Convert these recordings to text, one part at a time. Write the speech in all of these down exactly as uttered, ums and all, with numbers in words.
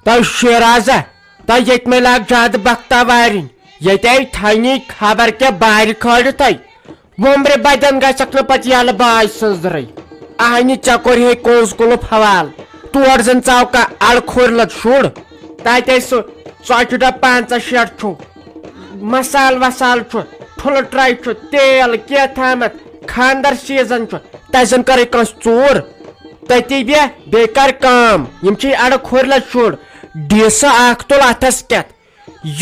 تۄہہِ شیرازہ، تۄہہِ ییٚتہِ مےٚ لاگ زیادٕ بختہ وارِنۍ۔ ییٚتہِ آیہِ تھنی خبر کیٛاہ بارِ کھٲلِتھ تۄہہِ۔ وُمبرِ بدٮ۪ن گژھکھ نہٕ پتہٕ یلہٕ باج سٕنٛزرٕے۔ اہنہِ ژےٚ کوٚر ہے کونٛز کُلُف حوال۔ تور زن ژاو کانٛہہ اڑٕ کھورِ لد شُر۔ تتہِ آسہِ سُہ ژۄچہِ ڈبہٕ پنٛژاہ شیٹھ چھُ۔ مسال وسال چھُ، ٹھُلہٕ ٹرٛے چھُ، تیل کینٛہہ تھامتھ، خانٛدر سیٖزن چھُ، تتہِ زن کرے کٲنٛسہِ ژوٗر۔ تٔتی بیٚہہ، بیٚیہِ کر کٲم۔ یِم چھِ اڑٕ کھورِ لد شُر۔ ڈیسہٕ اکھ تُل اتھس کٮ۪تھ۔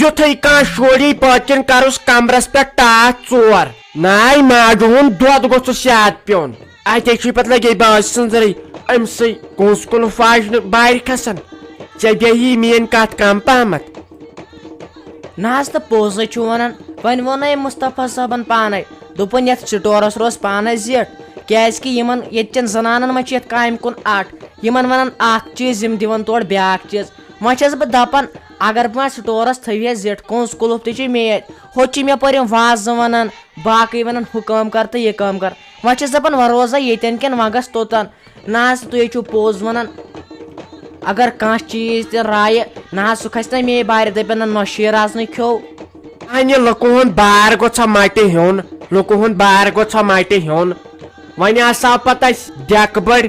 یُتھُے کانٛہہ شوری پٲتۍ کِنۍ کرُس کمرس پٮ۪ٹھ ٹاس ژور۔ ناے ماجہِ ہُنٛد دۄد گوٚژھُس یاد پیوٚن۔ اتے چھُے پتہٕ لگے باج سٕنٛزرٕے أمۍ سٕے کونٛز کُلُف واجنہِ بارِ کھسان۔ ژےٚ بیٚیہِ یی میٲنۍ کتھ کم پہمتھ۔ نہ حظ، تہٕ پوٚزے چھُ ونان۔ وۄنۍ ووٚنُے مصطفیٰ صٲبن پانے، دوٚپُن، یتھ سٹورس روز پانے زِٹھ، کیازِ کہِ یِمن ییٚتہِ چٮ۪ن زنانن منٛز چھُ یتھ کامہِ کُن اٹھ۔ یِمن ونان اکھ چیٖز، یِم دِوان تورٕ بیاکھ چیٖز۔ وۄنۍ چھَس بہٕ دَپان، اگر بہٕ وۄنۍ سٹورَس تھٲوِہا زِٹھ، کونٛز کُلُف تہِ چھُ مے اَتہِ۔ ہُتہِ چھِ مےٚ پورٕ یِم وازٕ وَنان، باقٕے وَنان، ہُہ کٲم کَر تہٕ یہِ کٲم کَر۔ وۄنۍ چھَس دَپان، وۄنۍ روزا ییٚتٮ۪ن کِنہٕ وۄنۍ گژھٕ توٚتَن۔ نہ حظ، تُہۍ چھِو پوٚز وَنان۔ اگر کانٛہہ چیٖز تہِ رایہِ، نہ حظ، سُہ کھسہِ نہ مے بارِ، دَپن نہ، نۄشہِ شیرازنٕے کھیوٚو۔ اَنہِ لُکہٕ ہُنٛد بار گوٚژھ ہا مَٹہِ ہیوٚن، لُکہٕ ہُنٛد بار گوٚژھ ہا مَٹہِ ہیوٚن۔ وۄنۍ آسہٕ ہاو پتہٕ اسہِ ڈیکہٕ بٔڑۍ،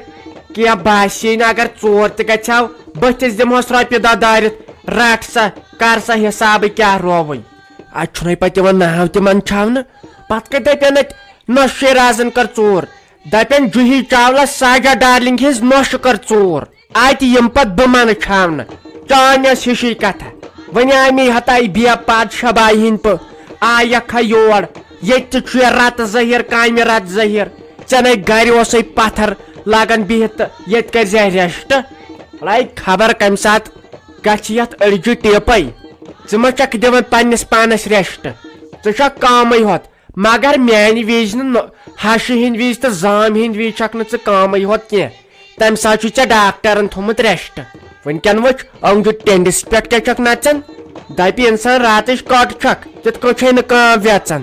کینٛہہ باسی نہٕ، اگر ژور تہِ گژھِ ہاو، بٔتھِس دِمہوس رۄپیہِ دہ دٲرِتھ، رٹھ سا، کر سا حسابٕے کیٛاہ رووٕے۔ اتہِ چھُنَے پتہٕ یِوان ناو تہِ منٛدچھاونہٕ۔ پتہٕ کتہِ دپن اتہِ نۄشہِ شیرازن کٔر ژوٗر، دپن جوہی چاولس ساجا ڈارلنگ ہٕنٛز نۄشہِ کٔر ژوٗر۔ اتہِ یِم پتہٕ بہٕ منہٕ چھاونہٕ، چانۍ ٲس ہِشی کتھا۔ وۄنۍ آے مے ہتاے بے پاد شباے ہٕنٛدۍ پٲ، آیکھا یور، ییٚتہِ تہِ چھُ رتہٕ ظٲہِر، کامہِ رتہٕ ظٲہِر۔ ژےٚ نے گرِ اوسے پتھر لاگان بِہِتھ تہٕ ییٚتہِ کٔرۍ زِ ریسٹ۔ لے خبر کمہِ ساتہٕ گژھِ یتھ أڑجہِ ٹیپے۔ ژٕ ما چھکھ دِوان پننِس پانس ریسٹ؟ ژٕ چھکھ کامٕے ہوت۔ مگر میانہِ وِزِ نہٕ نہ-، ہشہِ ہِنٛدِ وِزِ تہٕ زامہِ ہِنٛدِ وِزِ چھکھ نہٕ ژٕ کٲمٕے ہوت کینٛہہ۔ تمہِ ساتہٕ چھُے ژےٚ ڈاکٹرن تھوٚمُت ریسٹ۔ وٕنکٮ۪ن وٕچھ، أنٛگجہِ ٹینڈِس پٮ۪ٹھ کیٛاہ چھکھ نژان؟ دپہِ انسان راتٕچ کٔٹ چھکھ، تِتھ کٔنۍ چھے نہٕ کٲم ویژان۔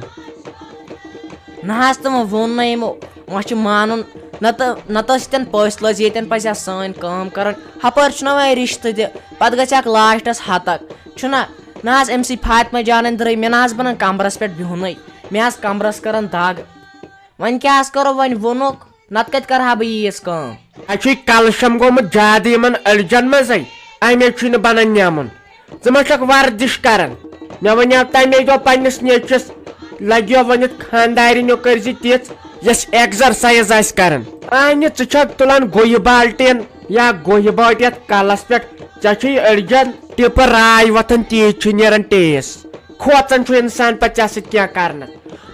نہ حظ، تِمو ووٚن نہٕ یِمو، وۄنۍ چھُ مانُن، نتہٕ، نتہٕ ٲسۍ ییٚتٮ۪ن پٔژھۍ لٲج، ییٚتٮ۪ن پزِ ہا سٲنۍ کٲم کرٕنۍ۔ ہپٲرۍ چھُنہ وۄنۍ رشتہٕ تہِ، پتہٕ گژھِ اکھ لاسٹس ہتک، چھُنہ؟ نہ حظ، أمۍ سٕے فاطمہ جانن درٛٲے مےٚ نہ حظ بنان کمرس پٮ۪ٹھ بِہُنٕے۔ مےٚ آسہٕ کمرس کران دگ۔ وۄنۍ کیٛاہ حظ کرو، وۄنۍ ووٚنُکھ، نتہٕ کتہِ کرٕ ہا بہٕ ییٖژ کٲم؟ اَسہِ چھُے کلشم گوٚمُت زیادٕ یِمن أڑجن منٛزے، اَمے چھُے نہٕ بنان نیمُن۔ ژٕ ما چھکھ ورزش کران؟ مےٚ وَنیٛاو تَمے دۄہ پننِس نیٚچوِس، لگیو ؤنِتھ، خانٛدارِنیو کٔرۍ زِ تِژھ، یۄس ایکزرسایز آسہِ کران۔ اہنہِ، ژٕ چھکھ تُلان گوہہِ بالٹیٖن یا گوہہِ بٲٹۍ یتھ کلس پٮ۪ٹھ، ژےٚ چھُے أڑجن ٹِپہٕ راے وۄتھان، تیٖژ چھُے نیران ٹیس۔ کھوژان چھُ انسان پتہٕ ژےٚ سۭتۍ کینٛہہ کرنس۔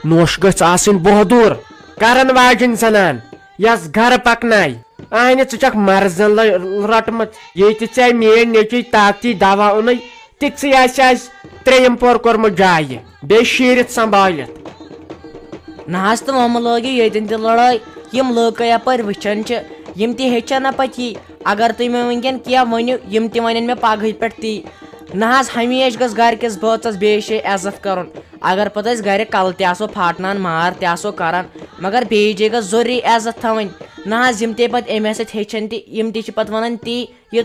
نوش گژھِ آسٕنۍ بہادُر، کرن واجِنۍ زنان، یس گرٕ پکنایہِ۔ اہنہِ، ژٕ چھکھ مرضن ل-، رٹمٕژ۔ ییٚتہِ ژےٚ میٲنۍ نیٚچوۍ طاقتی دوا اوٚنُے، تِژھٕے آسہِ آسہِ ترٛیٚیِم پور کوٚرمُت جایہِ، بیٚیہِ شیٖرِتھ سنبھٲلِتھ۔ نہ حظ، تہٕ وۄمہٕ لٲگِو ییٚتٮ۪ن تہِ لڑٲے۔ یِم لٔکۍ یپٲرۍ وٕچھان چھِ، یِم تہِ ہیٚچھن نہ پتہٕ یی۔ اگر تُہۍ مےٚ وٕنکٮ۪ن کینٛہہ ؤنِو، یِم تہِ ونن مےٚ پگہٕے پٮ۪ٹھ تی۔ نہ حظ، ہمیشہِ گٔژھ گرِ کِس بٲژس بیٚیِس جایہِ عزت کرُن۔ اگر پتہٕ أسۍ گرِ کلہٕ تہِ آسو پھاٹناوان، مار تہِ آسو کران، مگر بیٚیِس جایہِ گٔژھ ضروٗری عزت تھاوٕنۍ۔ نہ حظ، یِم تہِ پتہٕ أمِس سۭتۍ ہیٚچھن تہِ، یِم تہِ چھِ پتہٕ ونان تی، یہِ،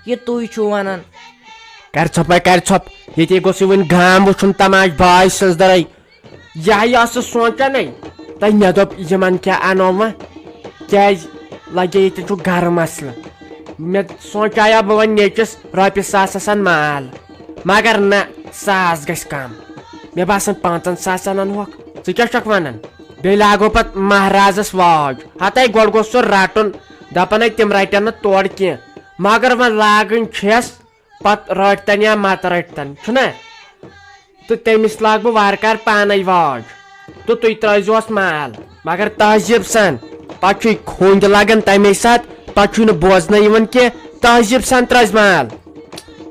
یہِ تُہۍ چھِو ونان۔ کر ژھۄپے، کر ژھۄپ۔ ییٚتے گوٚژھ یہِ وۄنۍ گام وٕچھُن تماش باے سٕنٛزدرے۔ یہِ ہا یہِ ٲسٕس سونٛچان ہے، تہٕ مےٚ دوٚپ، یِمن کیٛاہ اَنو وۄنۍ؟ کیٛازِ لگے ییٚتٮ۪ن چھُ گرٕ مسلہٕ۔ مےٚ سونٛچایو بہٕ وۄنۍ نیٚچِس رۄپیہِ ساسس اَن مال، مگر نہ، ساس گژھِ کم۔ مےٚ باسان، پانٛژن ساسن اَنہوکھ۔ ژٕ کیٛاہ چھکھ ونان؟ بیٚیہِ لاگو پتہٕ مہرازس واج۔ ہتے گۄڈٕ گوٚژھ سُہ رٹُن، دپان ہے تِم رٹن نہٕ تورٕ کینٛہہ، مگر وۄنۍ لاگٕنۍ چھس۔ پتہٕ رٔٹۍ تن یا مت رٔٹۍ تن، چھُنہ؟ تہٕ تٔمِس لاگہٕ بہٕ وارٕ کارٕ پانے واج۔ تہٕ تُہۍ ترٲیزِہوس مال، مگر تہذیٖب سان۔ پتہٕ چھُے کھوٚنٛد لگان تمے ساتہٕ، پتہٕ چھُے نہٕ بوزنہٕ یِوان کینٛہہ۔ تہذیٖب سان ترٲیزِ مال۔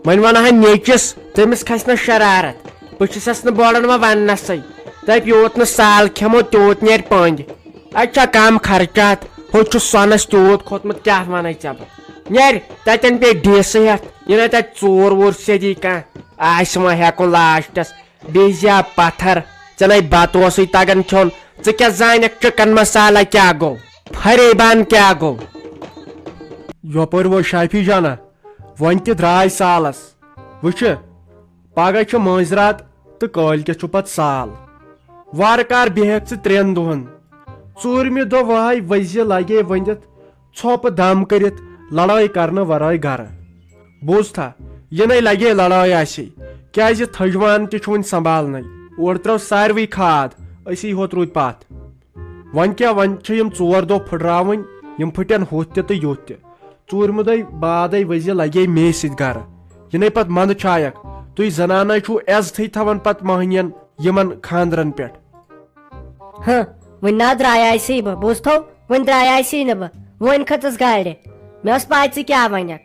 وۄنۍ ونہٕ ہا نیٚچِس، تٔمِس کھسہِ نہ شرارت۔ بہٕ چھُسس نہٕ بولان وۄنۍ وننسٕے۔ دپہِ، یوٗت نہٕ سال کھٮ۪مو، تیوٗت نیرِ پٔنٛدۍ۔ اتہِ چھا کم خرچات، ہُتہِ چھُ سۄنس تیوٗت کھوٚتمُت، کیٛاہ ونَے ژےٚ بہٕ؟ نیرِ تتٮ۪ن بیٚیہِ ڈیسہٕ ہٮ۪تھ، یہِ نہٕ تتہِ ژوٗر ووٗر سیٚدی کانٛہہ آسہِ وۄنۍ ہٮ۪کُن لاسٹس۔ بیٚیہِ زِ آو پتھر، ژےٚ نے بتہٕ اوسُے تگان کھیوٚن، ژٕ کیٛاہ زانکھ چکن مسالہ کیٛاہ گوٚو، فریبان کیٛاہ گوٚو؟ یپٲرۍ وٲتۍ شافی جانا، وۄنۍ تہِ درٛاے سالس۔ وٕچھِ، پگاہ چھُ مٲنٛزِ راتھ تہٕ کٲلۍ کٮ۪تھ چھُ پتہٕ سال۔ وارٕ کار بیٚہکھ ژٕ ترٛٮ۪ن دۄہن۔ ژوٗرمہِ دۄہ وہے وزِ لگے ؤنِتھ ژھۄپہٕ دم کٔرِتھ لڑٲے کرنہٕ ورٲے گرٕ۔ بوٗزتھا، یِنَے لگے لڑٲے آسے، کیازِ تھٔجوان تہِ چھُ وۄنۍ سنبھالنَے۔ اورٕ ترٲو ساروٕے کھاد، أسی ہوت روٗدۍ پتھ۔ وۄنۍ کیٛاہ، وۄنۍ چھِ یِم ژور دۄہ پھٕٹراوٕنۍ، یِم پھٕٹن ہُتھ تہِ تہٕ یُتھ تہِ۔ ژوٗرمہِ دۄہہِ بعدے ؤزِ لگے مے سۭتۍ گرٕ۔ یِنَے پتہٕ منٛدٕ چھایکھ۔ تُہۍ زنانَے چھُو عزتھٕے تھاوان پتہٕ مٔہنِین یِمن خاندرن پٮ۪ٹھ۔ ہہ، وۄنۍ نہ درٛایاسے بہٕ، بوٗزتھو، وۄنۍ درٛایاسے نہٕ بہٕ، وۄنۍ کھٔژٕس گاڑِ۔ مےٚ ٲس پَے ژٕ کیٛاہ وَنَکھ۔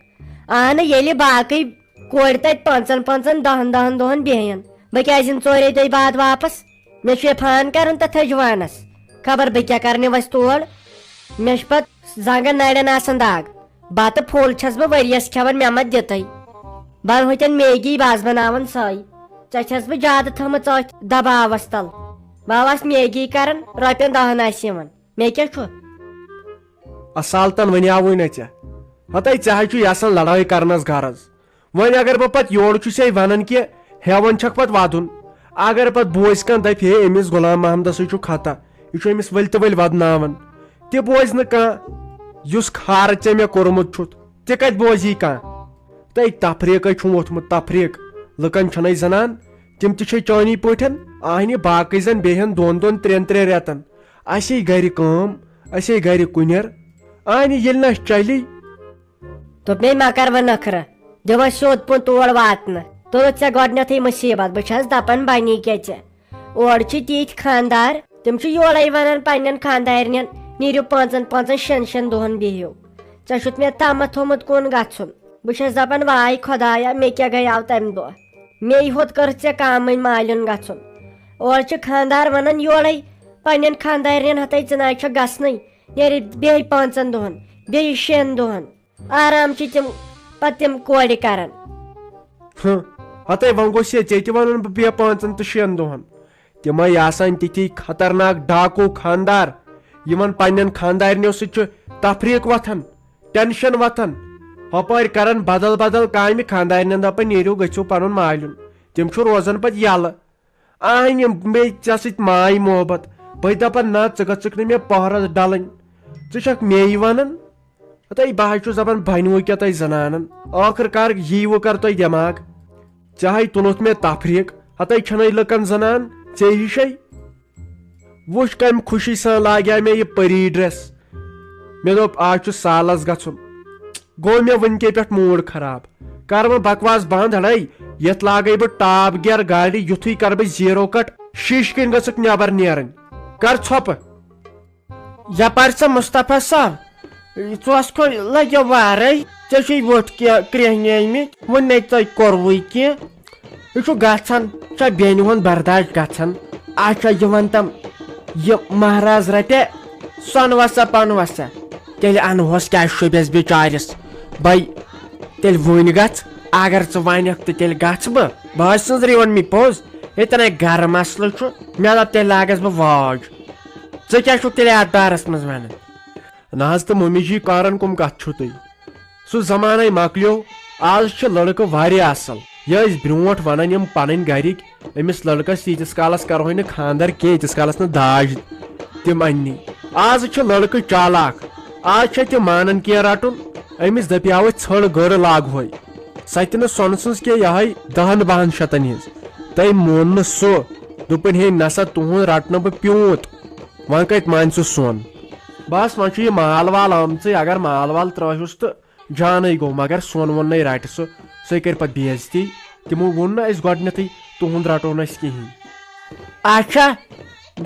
اہنہٕ، ییٚلہِ باقٕے کورِ تَتہِ پانٛژَن پانٛژَن، دَہَن دَہَن دۄہَن بیٚہن، بہٕ کیٛازِ یِنہٕ ژورے دۄہہِ بعد واپس؟ مےٚ چھُ یہِ فان کَرُن تَتھ تھٔجوانَس۔ خبر بہٕ کیٛاہ کَرنہِ وَسہِ تور؟ مےٚ چھُ پَتہٕ زنٛگَن نَرٮ۪ن آسان دَگ۔ بَتہٕ پھوٚل چھَس بہٕ ؤریَس کھٮ۪وان، مےٚ ما دِتَے؟ بَنہٕ ہوتٮ۪ن میگی، بہٕ آسہٕ بَناوان سۄے۔ ژےٚ چھَس بہٕ زیادٕ تھٲمٕژ أتھۍ دَباوَس تَل۔ بہٕ آسہٕ میگی کَران، رۄپیَن دَہَن آسہِ یِوان۔ مےٚ کیٛاہ چھُ؟ اصالتن ونیاوٕے نہ ژےٚ۔ ہتے ژےٚ ہے چھُ یژھان لڑٲے کرنس غرض۔ وۄنۍ اگر بہٕ پتہٕ یورٕ چھُسے ونان کہِ ہٮ۪وان چھکھ پتہٕ ودُن، اگر پتہٕ بوزِ کانٛہہ دپہِ ہے أمِس غلام محمدسٕے چھُ خطا، یہِ چھُ أمِس ؤلۍ تہٕ ؤلۍ ودناوان، تہِ بوزِ نہٕ کانٛہہ۔ یُس خارٕ ژےٚ مےٚ کوٚرمُت چھُتھ، تہِ کتہِ بوزی کانٛہہ؟ تہٕ تفریٖقے چھُم ووٚتھمُت، تفریٖق۔ لُکن چھَنَے زنان، تِم تہِ چھے چٲنی پٲٹھۍ۔ آہنہِ باقٕے زن بیٚہن دۄن دۄن ترٛٮ۪ن ترٛٮ۪ن رٮ۪تن۔ اسے گرِ کٲم، اسے گرِ کُنٮ۪ر۔ آہنہِ ییٚلہِ نہٕ اَسہِ چلی۔ دوٚپمَے مہ کر وۄنۍ نخرٕ، دِوَس سیوٚد پوٚن تور واتنہٕ۔ تُلُتھ ژےٚ گۄڈٕنٮ۪تھٕے مُصیٖبت، بہٕ چھَس دَپان بَنی کیٛاہ ژےٚ؟ اورٕ چھِ تِتھۍ خانٛدار، تِم چھِ یورَے وَنان پنٛنٮ۪ن خانٛدارنٮ۪ن، "نیٖرِو پانٛژَن پانٛژَن شٮ۪ن شٮ۪ن دۄہَن بِہِو۔" ژےٚ چھُتھ مےٚ تَمَتھ تھوٚمُت کُن گژھُن۔ بہٕ چھَس دَپان، واے خۄدایا، مےٚ کیٛاہ گٔیاو تَمہِ دۄہ؟ مے ہوت کٔرٕتھ ژےٚ کامٕے مالیُن گژھُن۔ اورٕ چھِ خانٛدار وَنان یورَے پنٛنٮ۪ن خانٛدارنٮ۪ن، ہَتَے ژٕ نہ چھَکھ گژھنٕے، نیٖرِو بیٚیہِ پانٛژَن دۄہَن، بیٚیہِ شٮ۪ن دۄہَن۔ آرام چھِ تِم پتہٕ تِم کورِ کران۔ ہہ، ہتے وۄنۍ گوٚژھ ہے ژےٚ تہِ ونُن بہٕ بیٚہہ پانٛژن تہٕ شٮ۪ن دۄہن۔ تِمے آسان تِتھی خطرناک ڈاکو خاندار، یِمن پننٮ۪ن خاندارنیو سۭتۍ چھُ تفریٖق وۄتھان، ٹینشن وۄتھان۔ ہۄپٲرۍ کران بدل بدل کامہِ، خاندارنٮ۪ن دپان، "نیٖرِو، گٔژھِو پنُن مالیُن۔" تِم چھِ روزان پتہٕ یلہٕ۔ آہنہِ مے ژےٚ سۭتۍ ماے محبت۔ بہٕ دپان، نہ، ژٕ گژھکھ نہٕ مےٚ پہرس ڈلٕنۍ۔ ژٕ چھکھ مے یہِ ونان؟ ہتے بہٕ حظ چھُس دپان، بنہِ وۄنۍ کیٛاہ تۄہہِ زنانن؟ ٲخٕر کار یی وۄنۍ کر تۄہہِ دٮ۪ماغ؟ ژےٚ ہاے تُلُتھ مےٚ تفریٖق، ہتے چھنَے لُکن زنان ژےٚ ہِشے۔ وٕچھ، کمہِ خوشی سان لاگیٛاے مےٚ یہِ پری ڈریس۔ مےٚ دوٚپ، آز چھُ سالس گژھُن۔ گوٚو مےٚ وٕنکے پٮ۪ٹھ موٗڈ خراب۔ کر وۄنۍ بکواس بنٛد ہڑے۔ یتھ لاگے بہٕ ٹاپ گیر گاڑِ، یُتھُے کر بہٕ زیٖرو کٹ، شیٖشہٕ کِنۍ گٔژھٕکھ نٮ۪بر نیرٕنۍ۔ کر ژھۄپہٕ۔ یپارِ سا مصطفیٰ صٲب، ژٕ اوسکھ لگیو وارے، ژےٚ چھُے ووٚٹھ کینٛہہ کرٛیٚہنیمٕتۍ، وۄنۍ نے ژےٚ کوٚروُے کینٛہہ۔ یہِ چھُ گژھان، چھا بیٚنہِ ہُنٛد برداش گژھان؟ اچھا، یہِ وَن تم، یہِ مہراز رٹے سۄنہٕ وَسا پَنہٕ وَسا، تیٚلہِ اَنہوس کیٛاہ شوٗبٮ۪س بِچارِس؟ بَے، تیٚلہِ وٕنۍ گژھ، اگر ژٕ وَنکھ تہٕ تیٚلہِ گژھٕ بہٕ۔ بہٕ حظ سٕنٛزرِ ووٚن مےٚ پوٚز، ییٚتٮ۪ن ہے گرٕ مسلہٕ چھُ، مےٚ دوٚپ تیٚلہِ لاگس بہٕ واج۔ ژٕ کیٛاہ چھُکھ تیٚلہِ اَتھ بارس منٛز وَنان؟ نہ حظ، تہٕ مٔمی جی، کارن کُم کتھ چھِو تُہۍ؟ سُہ زمانے مۄکلیو، آز چھِ لڑکہٕ واریاہ اصل۔ یہِ ٲسۍ برونٹھ ونان یِم پنٕنۍ گرِکۍ أمِس لڑکس، ییٖتِس کالس کرہوے نہٕ خاندر کینٛہہ، ییٖتِس کالس نہٕ داج تِم اننی۔ آز چھِ لڑکہٕ چالاک، آز چھِ تِم مانان کینٛہہ رٹُن، أمِس دپیاوے ژھٔڑ گٔر لاگہوے۔ سۄ تہِ نہٕ سۄنہٕ سٕنٛز کینٛہہ، یہے دہن بہن شتن ہٕنٛز۔ تٔمۍ مون نہٕ سُہ، دوٚپُن، ہے نسا، تُہُنٛد رٹہٕ نہٕ بہٕ پیوٗنت، وۄنۍ کتہِ مانہِ سُہ سۄن؟ بس، وۄنۍ چھُ یہِ مال وال آمژٕے، اگر مال وال ترٲوہوس تہٕ جانٕے گوٚو، مگر سۄن وۄن نے رٹہِ سُہ، سُے کرِ پتہٕ بے عزتی۔ تِمو ووٚن نہ اسہِ گۄڈٕنیتھٕے، تُہُنٛد رٹو نہٕ أسۍ کِہینۍ۔ اچھا،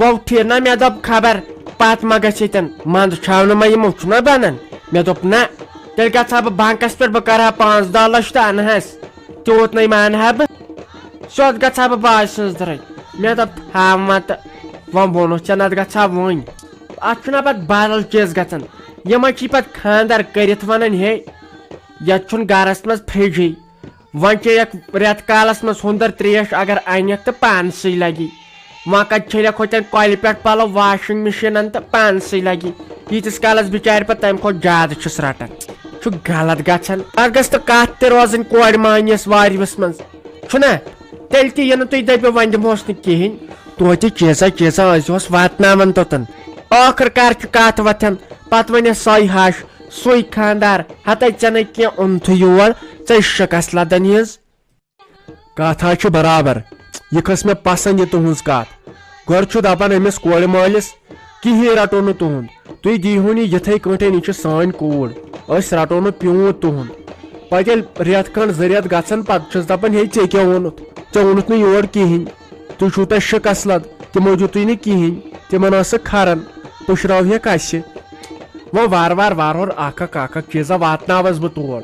گوٚو ٹھیٖک۔ نہ، مےٚ دوٚپ خبر پتہٕ ما گژھِ ییٚتٮ۪ن منٛدٕ چھاونہٕ ما یِمو، چھُنہ بنان؟ مےٚ دوٚپ نہ، تیٚلہِ گژھٕ ہا بہٕ بنکس پٮ۪ٹھ، بہٕ کرٕ ہا پانٛژھ دَہ لچھ تہٕ انہٕ ہس، تیوٗت نے مانہٕ ہا بہٕ۔ سیوٚد گژھٕ ہا بہٕ باجہِ سٕنٛز درٕے۔ مےٚ دوٚپ ہاو وۄنۍ تہٕ وۄنۍ ووٚنُتھ ژےٚ، نتہٕ گژھٕ ہا وُنۍ۔ اتھ چھُنہ پتہٕ بدل چیٖز گژھان، یِمے چھِ پتہٕ خانٛدر کٔرِتھ ونان، ہے، یتھ چھُنہٕ گرس منٛز فرجے۔ وۄنۍ چیٚیَکھ رٮ۪تہٕ کالس منٛز ہُنٛدر ترٛیش، اگر انکھ تہٕ پانسٕے لگی۔ وۄنۍ کتہِ چھٔلکھ ہوتٮ۪ن کۄلہِ پٮ۪ٹھ پلو واشنگ مشیٖنن تہٕ پانسٕے لگی۔ ییٖتِس کالس بچارِ پتہٕ تمہِ کھۄتہٕ زیادٕ چھِس رٹان۔ چھُ غلط گژھان۔ پگاہ گٔژھ نہٕ کتھ تہِ روزٕنۍ کورِ مانِیس وارِوِس منٛز، چھُنا؟ تیٚلہِ تہِ یہِ نہٕ تُہۍ دٔپِو، وۄنۍ دِمہوس نہٕ کِہینۍ۔ توتہِ چیٖژا چیٖژا ٲسۍزِہوس واتناوان توٚتن۔ ٲخٕر کار چھُ کتھ وۄتھان، پتہٕ ونٮ۪س سۄے ہش، سُے خاندار، ہتے ژےٚ نَے کینٛہہ اوٚنتھٕے یور، ژےٚ شِکس لدن یِہٕنٛز۔ کتھ حظ چھِ برابر۔ یہِ کھٔژ مےٚ پسنٛد، یہِ تُہنٛز کتھ۔ گۄڈٕ چھُ دپان أمِس کورِ مٲلِس، کِہیٖنۍ رٹو نہٕ تُہُنٛد، تُہۍ دیٖہُن یہِ یِتھَے کٲٹھۍ، یہِ چھِ سٲنۍ کوٗر، أسۍ رٹو نہٕ پیوٗنٛت تُہُنٛد۔ پتہٕ ییٚلہِ رٮ۪تھ کھنٛڈ زٕ رٮ۪تھ گژھن، پتہٕ چھِس دپان، ہے، ژےٚ کیٛاہ ووٚنُتھ؟ ژےٚ ووٚنُتھ نہٕ یور کِہیٖنۍ، تُہۍ چھُو تۄہہِ شِکس لد، تِمو دیُتُے نہٕ کِہیٖنۍ، تِمن ٲس سۄ کھران، پُشراوہیکھ اسہِ۔ وۄنۍ وارٕ وارٕ وارٕ ہور اکھ اکھ اکھ اکھ چیٖزا واتناوس بہٕ تور۔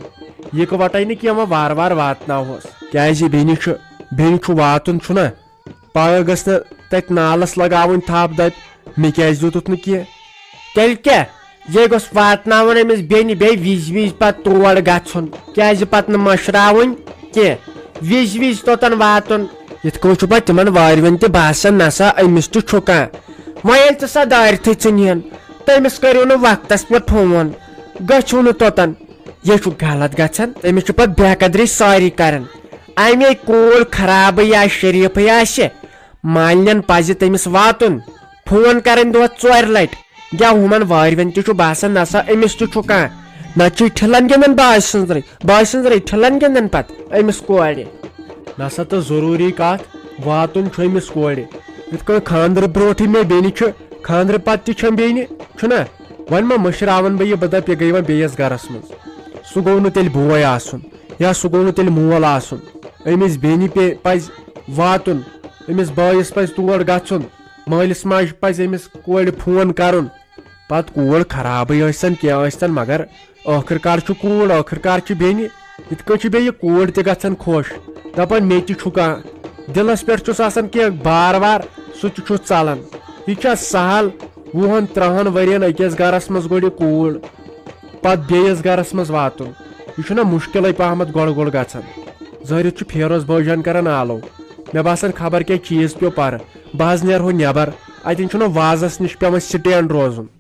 یِکہٕ وٹے نہٕ کینٛہہ، وۄنۍ وارٕ وارٕ واتناوہوس۔ کیازِ بیٚنہِ چھُ، بیٚنہِ چھُ واتُن چھُنہ؟ پگاہ گٔژھ نہٕ تتہِ نالس لگاوٕنۍ تھپھ دپہِ، مےٚ کیازِ دیُتُتھ نہٕ کینٛہہ؟ تیٚلہِ کیٛاہ؟ یے گوٚژھ واتناوُن أمِس بیٚنہِ بیٚیہِ وِزِ وِزِ پتہٕ تور گژھُن۔ کیازِ پتہٕ نہٕ مٔشراوٕنۍ کینٛہہ؟ وِزِ وِزِ توٚتن واتُن۔ یِتھ کٔنۍ چھُ پتہٕ تِمن وارِوٮ۪ن تہِ باسان، نسا أمِس تہِ چھُ کانٛہہ۔ وۄنۍ ییٚلہِ ژٕ سۄ دارِ تھٕے ژھٕنِہن، تٔمِس کٔرِو نہٕ وقتس پٮ۪ٹھ فون، گٔژھِو نہٕ توٚتن۔ یہِ چھُ غلط گژھان، تٔمِس چھِ پتہٕ بے قدری ساری کران۔ امے کوٗر خرابٕے آسہِ، شریفٕے آسہِ، مالِنٮ۪ن پزِ تٔمِس واتُن، فون کرٕنۍ دۄہس ژورِ لٹہِ۔ یا ہُمن وارِوٮ۪ن تہِ چھُ باسان، نسا أمِس تہِ چھُ کانٛہہ، نتہٕ چھُ ٹھِلن گِنٛدان باسہِ سٕنٛزرٕے، باسہِ سٕنٛزرٕے ٹھِلن گِنٛدان پتہٕ أمِس کورِ۔ نسا تہٕ ضروٗری کتھ، واتُن چھُ أمِس کورِ۔ یِتھ کٔنۍ خانٛدرٕ برونٛٹھٕے مےٚ بیٚنہِ چھُ، خانٛدرٕ پتہٕ تہِ چھَم بیٚنہِ، چھُنہ؟ وۄنۍ ما مٔشراون بہٕ یہِ، بہٕ دپہٕ، یہِ گٔے وۄنۍ بیٚیِس گرس منٛز۔ سُہ گوٚو نہٕ تیٚلہِ بوے آسُن، یا سُہ گوٚو نہٕ تیٚلہِ مول آسُن۔ أمِس بیٚنہِ پے-، پزِ واتُن، أمِس بٲیِس پزِ تور گژھُن، مٲلِس ماجہِ پزِ أمِس کورِ فون کرُن۔ پتہٕ کوٗر خرابٕے ٲسۍتن کینٛہہ ٲسۍتن، مگر ٲخٕر کار چھُ کوٗر، ٲخٕر کار چھِ بیٚنہِ۔ یِتھ کٔنۍ چھِ بیٚیہِ یہِ کوٗر تہِ گژھان خۄش، دپان، مےٚ تہِ چھُ کانٛہہ۔ دِلس پٮ۪ٹھ چھُس آسان کینٛہہ بار وار، سُہ تہِ چھُ ژلان۔ یہِ چھا سہل؟ وُہن ترٛہن ؤرین أکِس گرس منٛز گۄڈٕ یہِ کوٗر، پتہٕ بیٚیِس گرس منٛز واتُن۔ یہِ چھُنہ مُشکِلٕے پہمتھ گۄڈٕ گۄڈٕ گژھان۔ ظٲہرِتھ چھُ فیروز بٲجان کران آلو۔ مےٚ باسان، خبر کیٛاہ چیٖز پیوٚو پرٕ۔ بہٕ حظ نیرٕ ہُہ نٮ۪بر۔ اتٮ۪ن چھُنہ وازس نِش پٮ۪وان سٹینڈ روزُن۔